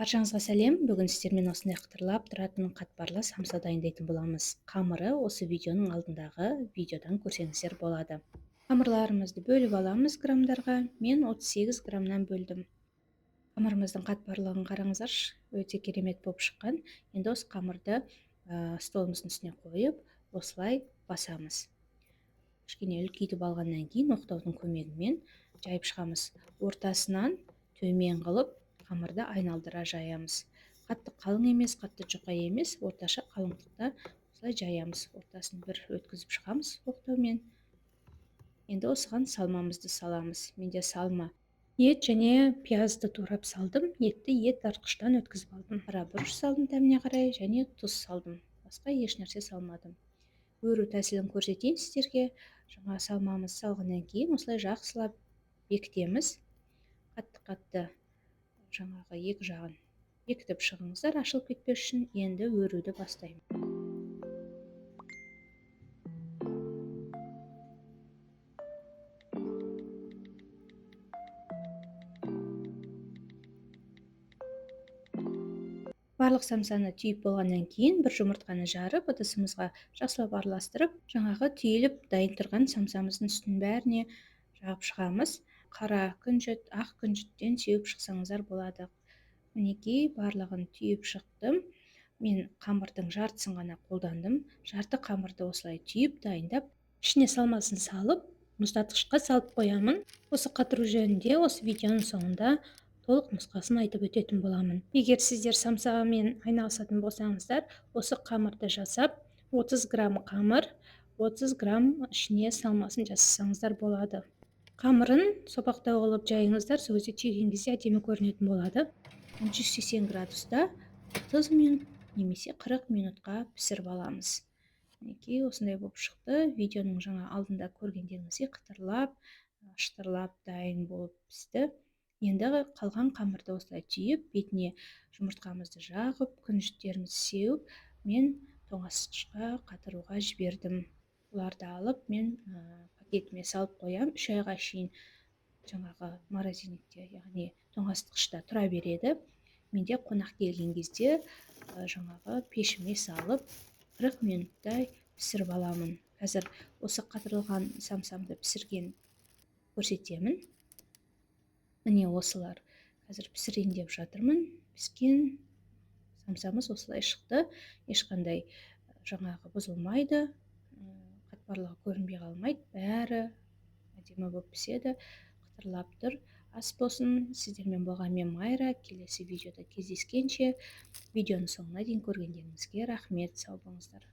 Баршаңызға сәлем. Бүгін сіздермен осындай қытырлап тұратын қатпарлы самса дайындайтын боламыз. Қамыры осы видеоның алдындағы видеодан көрсеңіздер болады. Қамырларымызды бөліп аламыз грамдарға. Мен 38 грамнан бөлдім. Қамырымыздың қатпарлығын қараңыздаршы, өте керемет болып шыққан. Енді осы қамырды столымыздың үстіне қойып, осылай басамыз. Кішкене үлкейтіп алғаннан кейін оқтаудың көмегімен жайып шығамыз. Ортасынан төмен қылып қамырды айналдыра жаямыз. Қатты қалың емес, қатты жұқа емес, орташа қалыңдықта осылай жаямыз. Ортасын бір өткізіп шығамыз оқтаумен. Енді осыған салмамызды саламыз. Менде салма, ет және пиязды турап салдым. Етті ет тартқыштан өткізіп алдым. Қара бұрыш салдым дәміне қарай және тұз салдым. Басқа еш нәрсе салмадым. Өру тәсілін көрсетейін сіздерге. Жаңа салмамыз салғаннан кейін осылай жақсылап бекітеміз. Қатты-қатты жаңағы екі жағын бекітіп шығыңыздар, ашылып кетпес үшін. Енді өруді бастаймын. Барлық самсаны түйіп болғаннан кейін бір жұмыртқаны жарып, ыдысымызға жақсылап араластырып, жаңағы түйіліп дайын тұрған самсамыздың үстін бәріне жағып шығамыз. Қара күнжіт, ақ күнжіттен сеуіп шықсаңыздар болады. Мінекей, барлығын түйіп шықтым. Мен қамырдың жартысын ғана қолдандым. Жарты қамырды осылай түйіп дайындап, ішіне салмасын салып, мұздатқышқа салып қоямын. Осы қатыру жөнінде осы видеоның соңында толық нұсқасын айтып өтетін боламын. Егер сіздер самсамен айналысатын болсаңыздар, осы қамырды жасап, 30 грамм қамыр, 30 грамм ішіне салмасын жасасаңыздар болады. Қамырын сопақтау қылып жайыңыздар, сол кезде түйген кезде әдемі көрінетін болады. 180 градуста 30 минут немесе 40 минутқа пісіріп аламыз. Мінекей, осындай болып шықты. Видеоның жаңа алдында көргендеріңіздей қытырлап, шытырлап дайын болып пісті. Енді қалған қамырды осылай түйіп, бетіне жұмыртқамызды жағып, күнжіттерімізді сеуіп, мен тоңазытқышқа қатыруға жібердім. Бұларды алып, мен пакетіме салып қоям. 3 айға шейін жаңағы морозильникте, яғни тоңазытқышта тұра береді. Менде қонақ келген кезде жаңағы пешіме салып, 40 минуттай пісіріп аламын. Қазір осы қатырылған самсамды пісірген көрсетемін. Міне осылар. Қазір пісірейін деп жатырмын. Піскен самсамыз осылай шықты. Ешқандай жаңағы бұзылмайды, қатпарлығы көрінбей қалмайды. Бәрі әдемі болып піседі, қытырлап тұр. Ас болсын. Сіздермен болған мен Майра. Келесі видеода кездескенше, видеоның соңына дейін көргендеріңізге рахмет. Сау болыңыздар.